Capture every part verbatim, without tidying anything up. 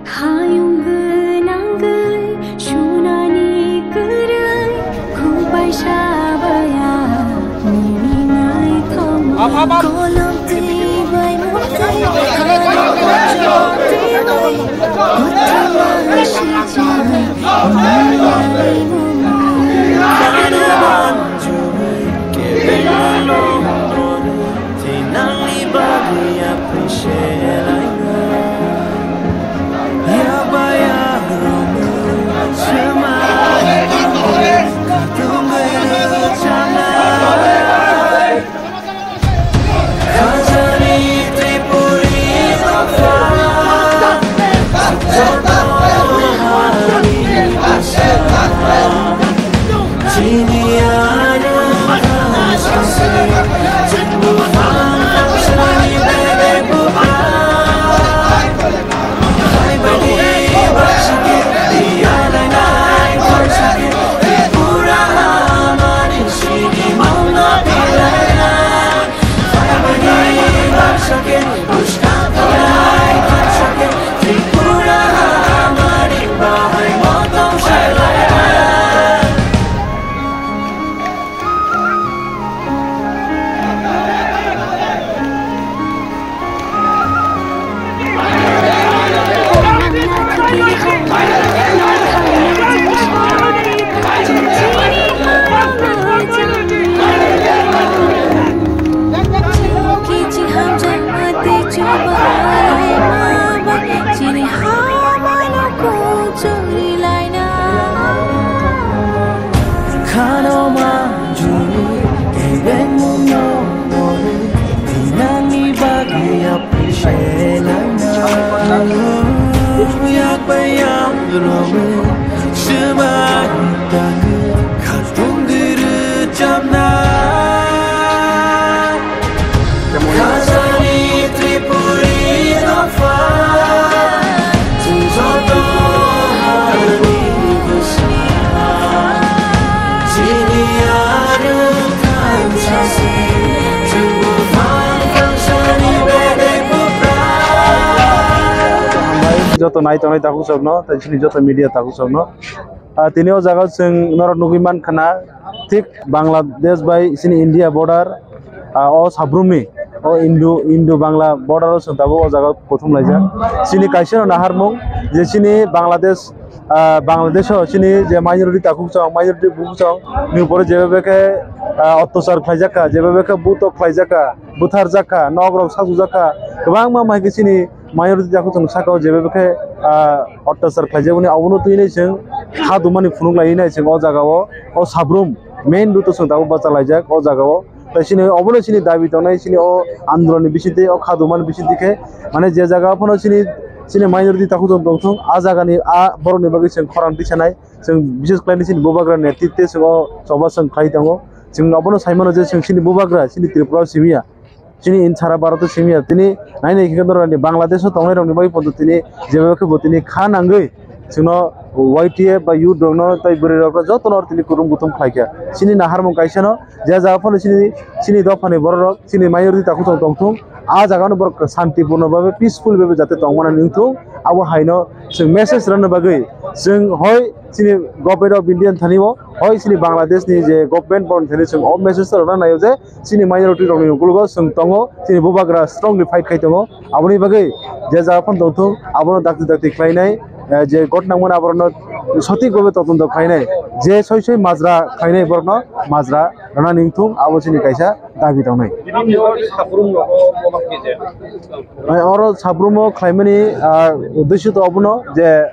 Hayung gwnangwi sunani kwrwi, khum paisa baya nini naithoma. Kolom twi bai mukti, kolom twi bai mukti, kothoma sijak nini naimung. Thinangni bagwi appreciate laina. Yakba yakrokno swmai tongwi rwchapnai. Khajani Tripuri dopha, joto hani bwsa. Khano manjui, kebengmungno mori, thinangni bagwi appreciate laina. Yakba yakrokno swmai tongwi khatung diri chamna. Khajani Tripuri dopha, chwng joto hani bwsa. Chini aro thansa se, chwng buphang thangsani bedek buphang. Joto nai tongnai takhuk chokno, tei chini joto media takhuk chokno. Ah, tini o jaga o chwng norok nugwi mankha na, thik Bangladesh bai chini India border, ah, o Sabrumni, o Indo, Indo Bangla border o chwng tabuk o jaga o kuthum laijak. Chini kaisa no naharmung je chini Bangladesh, ah, Bangladesh o chini je minority takhuk chong, minority bukhuk chong ni upore jebe khe, ah, otyachar khlaijak kha, jebe khe butok khlaijak kha, butharjak kha, nok rok sajujak kha, kwbangma mai khe chini minority takhuk chong saka o jebe khe, ah, otyachar khlaijak mani, obono twi nai chwng kha dumani phunuk lai nai chwng o jaga o, o Sabrum main route o chwng tabuk bacha laijak o jaga o. Tai chini obono chini dabi tongnai, chini o andolon ni bisingtwi, o kha dumani bisingtwi khe, mane je jaga o phano chini, chini minority takhuk chong tongthung, a jaga ni a borok ni bagwi chwng khorang tisanai, chwng bises khlai chini bubagra netritwe chwng o choba chwng khlai tongo. Chwng obono sai mano je chwng chini bubagra chini Tripura o simi ya. Chini in sara Bharat o simi ya, tini nainai khe norok ni Bangladesh o tongnai rok ni bagwi pondo tini jeba khe bo tini kha nangwi chwngno Y T F ba youth rok no tei bwrwi rok no joto no tini kutung kutung khlai kha. Chini naharmung kaisa no je jaga phano chini, chini dopha ni borok rok chini minority takhuk chong tongthung, a jaga no borok santipurno babe peaceful babe jate tong mani wngthung, abo hai no chwng message rwna bagwi chwng hoi chini Government of India thani o, hoi chini Bangladesh ni je government borok thani chwng o message rwna nai o je chini minority rokni ukologo chwng tongo, chini bubagra strongly fight khai tongo. Aboni bagwi je jaga phano tongthung, abono dakti dakti khlainai, eh, je ghotna mano aborokno sothik bhabe todonto khlainai, je soi soi majra khlainai borokno majra rwna ningthung, abo chini kaisa dabi tongnai. Oro Sabrum o khlaimani, ah, uddesho to obono je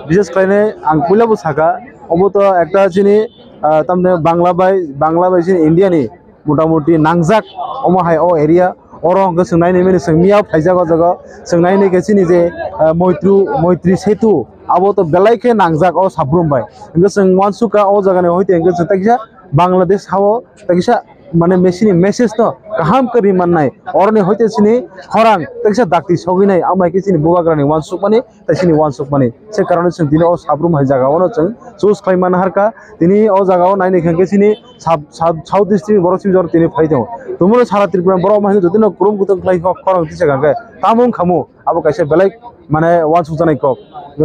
bises khlainai ang puila bo saka, obo to ekta chini, ah, tamni Bangla bai, Bangla bai chini India ni motamuti nangjak omo hai o area. Oro hwnkhe chwng nainwi mani chwng miyao phaijak o jaga o. Chwng nainwi khe chini je, ah, Moitru, Moitri Setu abo to belai khe nangjak o Sabrum bai. Hwnkhe chwng uansukha o jaga ni hoite hwnkhe chwng takisa Bangladesh ha o takisa mane message ni message no kaham kwrwi mannai, oroni hoite chini khorang teksa dakti sogwinai, amo hai khe chini bubagrani uansukmani tei chini uansukmani. Se karone chwng tini o sabrum hai jaga ono chwng choose khlai manna harkha. Tini o jaga o naini khe chini sub-, sub-, South District borok chini jora tini phai tongo. Tumuni sara Tripura borok ma jotino kurum kutung khlai kok khorang tisa kha khe tamo wng khamu abo kaisa belai mane uansukjaknai kok.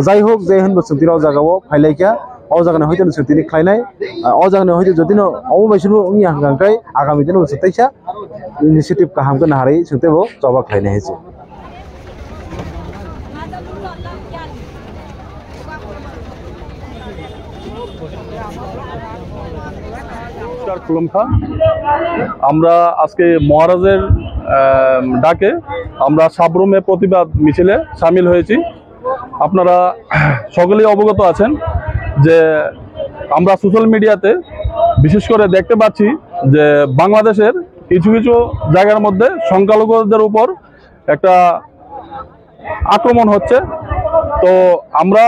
Jai hok, jai hinbo chwng tini o jaga o phai lai kha. O jaga ni hoite chwng tini khlai nai. O jaga ni hoite jotino omo bai sunu wng ya hwnkha khe agami dino chwng teisa initiative kaham khe naharwi chwng teibo choba khlai nai hai se. নমস্কার, খুলুমখা। আমরা আজকে মহারাজের, আহ, ডাকে আমরা সাবরুমে প্রতিবাদ মিছিলে সামিল হয়েছি। আপনারা সকলেই অবগত আছেন যে আমরা সোশ্যাল মিডিয়াতে বিশেষ করে দেখতে পাচ্ছি যে বাংলাদেশের কিছু কিছু জায়গার মধ্যে সংখ্যালঘুদের উপর একটা আক্রমণ হচ্ছে। তো আমরা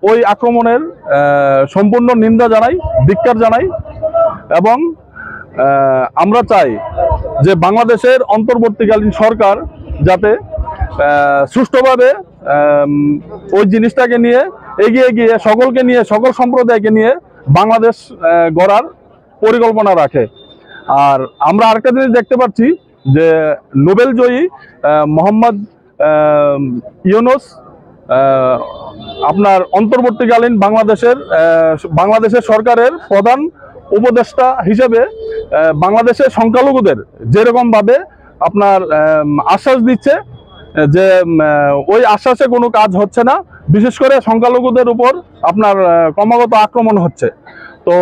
ওই আক্রমণের, আহ, সম্পূর্ণ নিন্দা জানাই, ধিক্কার জানাই এবং, আহ, আমরা চাই যে বাংলাদেশের অন্তর্বর্তীকালীন সরকার যাতে, আহ, সুষ্ঠুভাবে, আহ, ওই জিনিসটাকে নিয়ে এগিয়ে গিয়ে সকলকে নিয়ে, সকল সম্প্রদায়কে নিয়ে বাংলাদেশ, আহ, গড়ার পরিকল্পনা রাখে। আর আমরা আরেকটা জিনিস দেখতে পাচ্ছি যে নোবেল জয়ী, আহ, মোহাম্মদ, আহ, ইউনুস, আহ, আপনার অন্তর্বর্তীকালীন বাংলাদেশের, আহ, বাংলাদেশের সরকারের প্রধান উপদেষ্টা হিসেবে, আহ, বাংলাদেশের সংখ্যালঘুদের যেরকম ভাবে আপনার, আহ, আশ্বাস দিচ্ছে, যে, উম, আহ, ওই আশ্বাসে কোনো কাজ হচ্ছে না। বিশেষ করে সংখ্যালঘুদের উপর আপনার, আহ, ক্রমাগত আক্রমণ হচ্ছে। তো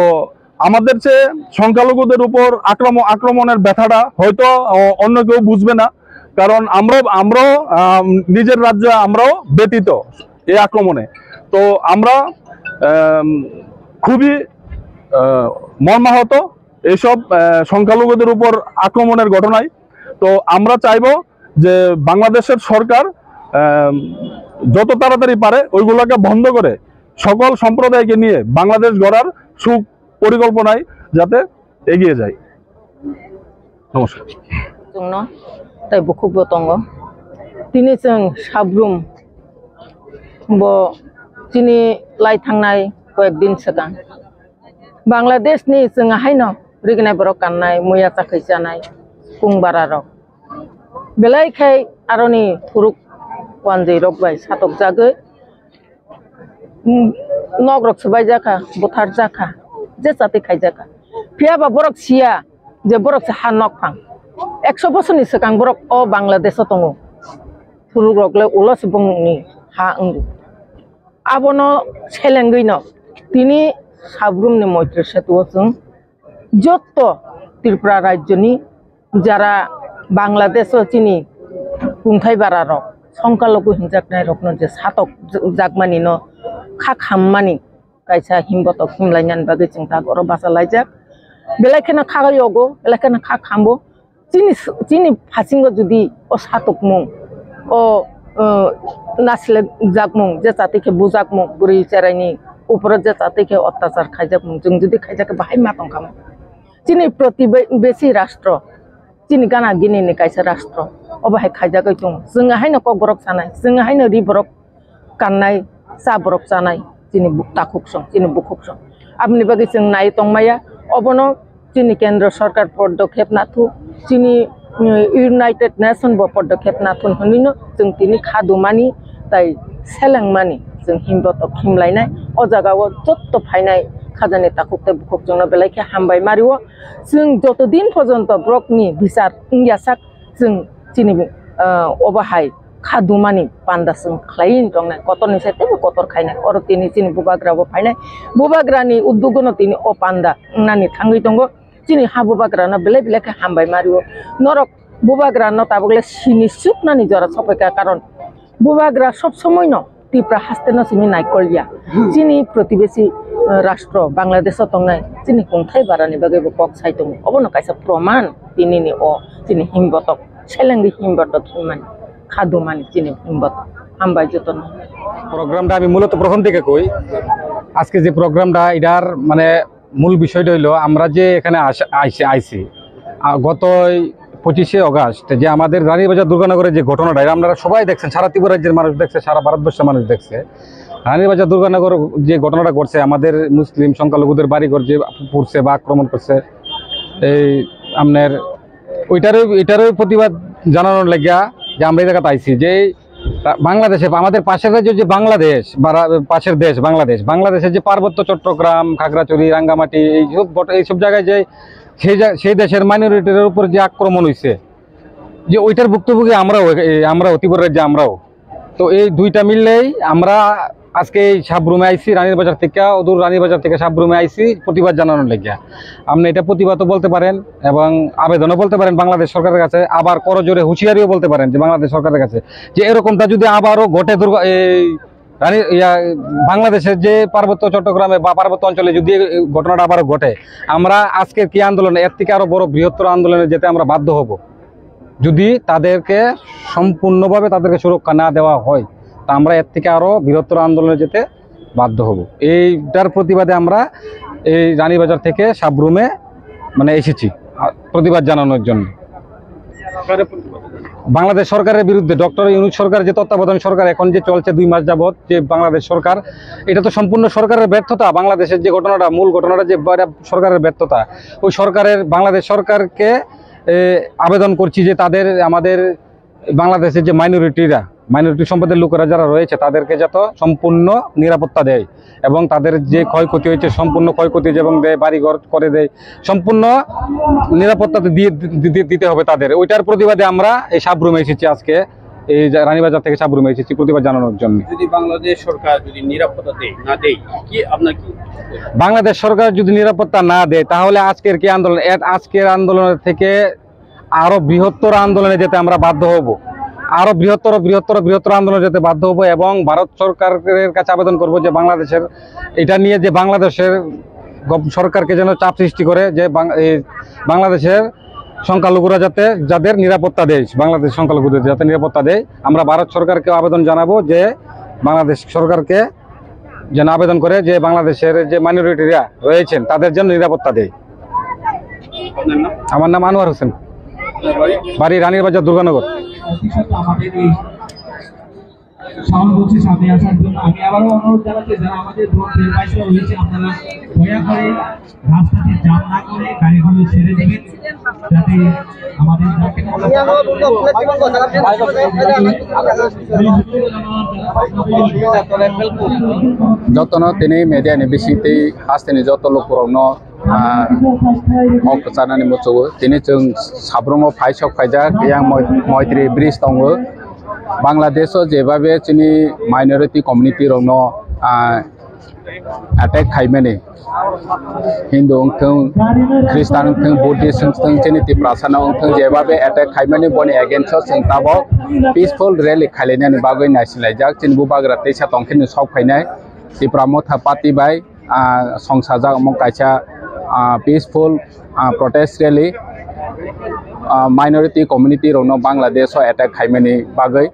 আমাদের যে সংখ্যালঘুদের উপর আক্রমণ, আক্রমণের ব্যথাটা হয়তো, আহ, অন্য কেউ বুঝবে না, কারণ আমরাও, আমরাও, আহ, নিজের রাজ্যে আমরাও ব্যথিত এই আক্রমণে। তো আমরা, আহ, খুবই, আহ, মর্মাহত এইসব, আহ, সংখ্যালঘুদের উপর আক্রমণের ঘটনায়। তো আমরা চাইবো যে বাংলাদেশের সরকার, আহ, যত তাড়াতাড়ি পারে ওইগুলোকে বন্ধ করে সকল সম্প্রদায়কে নিয়ে বাংলাদেশ গড়ার সুপরিকল্পনায় যাতে এগিয়ে যায়। নমস্কার। Chwngno tei bukhukbo tongo. Tini chwng sabrum bo chini lai thangnai koyek din swkang Bangladesh ni chwng haino rignai borok kannai, muya chakhwi chanai, kung bara rok. Belai khai aroni phuruk wanjwi rok bai satok jagwi, mm, nok rok swbai jakha, buthar jakha, je chati khai jakha. Phiya ba borok siya je borok se ha nok phang. Ekso bosor ni swkang borok o Bangladesh o tongo. Phuruk rok le ulo se bongni ha wngo. Abono selengwi no tini sabrum ni moitri setu o chwng jotto Tripura rajyo ni jara Bangladesh o chini kungthai bara rok, songkalogu hinjaknai rokno je satok jakmani no kha khammani kaisa himbotok himlainani bagwi chwng tak oro bachalaijak. Belai kheno kha yogo, belai kheno kha khambo. Chini, chini phasingo jodi o satokmung, o, o, nasilekjakmung, je chati khe bujakmung, bwrwi cheraini uporo je chati khe ottachar khaijakmung, chwng jodi khaijak khe bahai ma tongkha. Chini protibesi rastro, chini gana gini ni kaisa rastro, obo hai khaijagwi tongo. Chwng haino kokborok sanai, chwng haino ri borok kannai, cha borok chanai, chini bu-, takhuk song, chini bukhuk song. Aboni bagwi chwng nai tongmaya, obono chini kendro sarkar podokhep nathuk, chini, mm, United Nation bo podokhep nathun hwnwino chwng tini khadumani tai selengmani chwng himbotok himlainai. O jaga o jotto phainai khajani takhuk tei bukhuk chwngno belai khe hambai mario. Chwng joto din porjonto borokni bichar wngya sak, chwng chini, ah, obo hai kha dumani panda chwng khlaiwi tongnai, kotorni sai teibo kotor khainai. Oro tini chini bubagra bo phainai, bubagrani uddogono tini o panda wngnani thangwi tongo. Chini ha bubagrano belai belai khe hambai mario. Norok bubagrano tabukle sini suknani jora sopaikha, karon bubagra sob somoino Tripura haste no simi naikol ya. Chini protibesi, eh, rastro Bangladesh o tongnai chini kungthai barani bagwi bo kok sai tongo. Obono kaisa proman tini ni o chini himbotok, selengwi himbotok himmani, khadumani chini himbotok. Hambai jotono. প্রোগ্রামটা আমি মূলত প্রথম থেকে কই, আজকে যে প্রোগ্রামটা, এটার মানে মূল বিষয়টা হইলো আমরা যে এখানে আসা-, আইসি, আইসি, আ, গত এই পঁচিশে অগাস্ট যে আমাদের রানীবাজার দুর্গানগরে যে ঘটনাটা, এটা আপনারা সবাই দেখছেন, সারা ত্রিপুরা রাজ্যের মানুষ দেখছে, সারা ভারতবর্ষের মানুষ দেখছে। রানীবাজার দুর্গানগর যে ঘটনাটা ঘটছে, আমাদের মুসলিম সংখ্যালঘুদের বাড়িঘর যে পুড়ছে বা আক্রমণ করছে, এই আপনার ওইটারও, এটারও প্রতিবাদ জানানোর লাগিয়া যে আমরা এই জায়গাতে আইছি, যে এই রা-, বাংলাদেশে, আমাদের পাশের রাজ্য যে বাংলাদেশ বা রা-, পাশের দেশ বাংলাদেশ, বাংলাদেশের যে পার্বত্য চট্টগ্রাম, খাগড়াছড়ি, রাঙ্গামাটি, এই সব বট-, এই সব জায়গায় যে সেই জা-, সেই দেশের মাইনরিটির উপর যে আক্রমণ হইছে, যে ওইটার ভুক্তভোগী আমরাও, এ, আমরাও ত্রিপুরা রাজ্যে আমরাও। তো এই দুইটা মিললেই আমরা আজকে এই সাবরুমে আইছি, রানীর বাজার থেকে, অদূর রানীর বাজার থেকে সাবরুমে আইছি প্রতিবাদ জানানোর লাগিয়া। আপনি এটা প্রতিবাদও বলতে পারেন এবং আবেদনও বলতে পারেন বাংলাদেশ সরকারের কাছে, আবার করজোরে হুঁশিয়ারিও বলতে পারেন যে বাংলাদেশ সরকারের কাছে, যে এরকমটা যদি আবারও ঘটে, দুর্গা, এই রানী, ইয়া, বাংলাদেশের যে পার্বত্য চট্টগ্রামে বা পার্বত্য অঞ্চলে যদি এই ঘটনাটা আবারও ঘটে, আমরা আজকের কি আন্দোলন, এর থেকে আরো বড় বৃহত্তর আন্দোলনে যেতে আমরা বাধ্য হব। যদি তাদেরকে সম্পূর্ণভাবে তাদেরকে সুরক্ষা না দেওয়া হয়, তা আমরা এর থেকে আরো বৃহত্তর আন্দোলনে যেতে বাধ্য হব। এইটার প্রতিবাদে আমরা এই রানীবাজার থেকে সাবরুমে, মানে, এসেছি, আ, প্রতিবাদ জানানোর জন্য। বাংলাদেশ সরকারের বিরুদ্ধে, ডক্টর ইউনূস সরকার, যে তত্ত্বাবধান সরকার এখন যে চলছে দুই মাস যাবত, যে বাংলাদেশ সরকার, এটা তো সম্পূর্ণ সরকারের ব্যর্থতা। বাংলাদেশের যে ঘটনাটা, মূল ঘটনাটা যে, এটা সরকারের ব্যর্থতা। ওই সরকারের, বাংলাদেশ সরকারকে, এ, আবেদন করছি যে তাদের, আমাদের বাংলাদেশের যে মাইনরিটিরা, মাইনরিটি সম্প্রদায়ের লোকেরা যারা রয়েছে, তাদেরকে যত সম্পূর্ণ নিরাপত্তা দেয় এবং তাদের যে ক্ষয়ক্ষতি হয়েছে, সম্পূর্ণ ক্ষয়ক্ষতি এবং দেয়, বাড়িঘর করে দেয়, সম্পূর্ণ নিরাপত্তা দিয়ে, দি-, দি-, দিতে হবে তাদের। ওইটার প্রতিবাদে আমরা এই সাবরুমে এসেছি আজকে, এই যে রানীবাজার থেকে সাবরুমে এসেছি প্রতিবাদ জানানোর জন্য। যদি বাংলাদেশ সরকার যদি নিরাপত্তা দেয়, না দেয়, কি আপনার কি? বাংলাদেশ সরকার যদি নিরাপত্তা না দেয়, তাহলে আজকের কি আন্দোলন, এ-, আজকের আন্দোলন থেকে আরো বৃহত্তর আন্দোলনে যেতে আমরা বাধ্য হব। আরো বৃহত্তর, বৃহত্তর, বৃহত্তর আন্দোলনে যেতে বাধ্য হব এবং ভারত সরকারের কাছে আবেদন করব যে বাংলাদেশের, এটা নিয়ে যে বাংলাদেশের গভ-, সরকারকে যেন চাপ সৃষ্টি করে যে বাং-, এই বাংলাদেশের সংখ্যালঘুরা যাতে, যাদের নিরাপত্তা দেয়, বাংলাদেশ সংখ্যালঘুদের যাতে নিরাপত্তা দেয়। আমরা ভারত সরকারকে আবেদন জানাবো যে বাংলাদেশ সরকারকে যেন আবেদন করে যে বাংলাদেশের যে মাইনরিটিরা রয়েছেন, তাদের জন্য নিরাপত্তা দেয়। আপনার নাম? আমার নাম আনোয়ার হোসেন। আপনার বাড়ি? বাড়ি রানীর বাজার, দুর্গানগর। আমাদের এই সাউন্ড বক্সের সামনে আসার জন্য আমি আবারও অনুরোধ জানাচ্ছি, যারা আমাদের ড্রোন ফেরি ভাইসরা রয়েছে, আপনারা দয়া করে রাস্তাটি জাম না করে গাড়িগুলো ছেড়ে দিবেন, যাতে আমাদের jotono tini media ni bisingtwi hasteni joto lukurokno, ah, kok kwcharnani muchungo. Tini chwng Sabrumo phai sok phaijak, yang Moi-, Moitri bridge tongo. Bangladesh o jebabe chini minority community rokno, ah, attack khaimani, Hindu wngthung, Christian wngthung, Buddhist wngthung, chini Tiprasano wngthung, jebabe attack khaimani boni against o chwng tabok peaceful rally khailainani bagwi naisinlaijak. Chini bubagra teisa tongkheno sok phainai Tipra Motha Party bai, ah, songsajak omo kaisa, ah, peaceful, ah, protest rally, ah, minority community rokno Bangladesh o attack khaimani bagwi.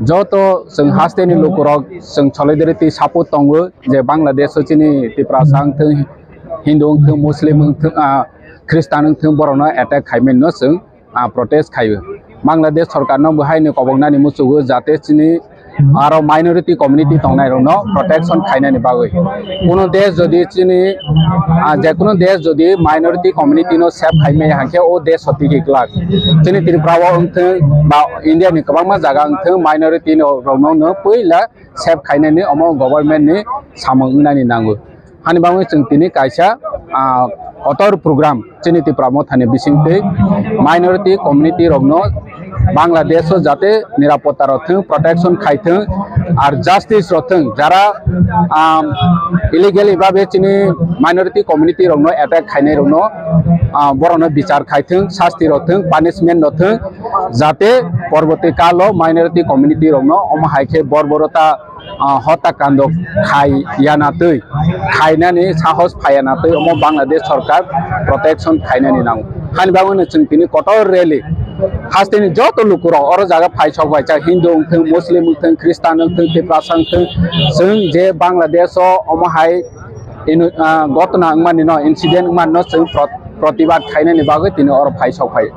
Joto chwng hasteni lukurok chwng solidarity support tongo je Bangladesh o chini Tiprasa wngthung, Hindu wngthung, Muslim wngthung, ah, Christian wngthung, borokno attack khaimani no chwng ah, protest khaio. Bangladesh sorkarno bo haino koboknani muchungo jate chini aro minority community tongnairokno protection khainani bagwi. Kuno desh jodi chini, ah, je kuno desh jodi minority community no save khaimaya hwnkhe o desh o tigi glak. Chini Tripura o wngthung ba India ni kwbangma jaga wngthung minority no rokno no puila save khainani omo government ni samung wngnani nango. Hani bagwi chwng tini kaisa, ah, kotor program chini Tipra Mothani bisingtwi minority community rokno Bangladesh o jate nirapotta rok thung, protection khai thung, ar justice rok thung, jara, ah, illegally babe chini minority community rokno attack khainai rokno, ah, borokno bichar khai thung, sasti rok thung, punishment rok thung, jate porborti kalo minority community rokno omo hai khe borborota ah, hota kando khai yana twi, khainani sahos phai yana twi omo Bangladesh sorkar protection khainani nango. Hani bagwino chwng tini kotor rally hasteni joto lukurok oro jaga phai sok bai cha Hindu wngthung, Muslim wngthung, Christian wngthung, Tiprasa wngthung, chwng je Bangladesh o omo hai inu-, ah, gotna wngmani no, incident wngmani no chwng pro-, protibad khainani bagwi tini oro phai sok phai.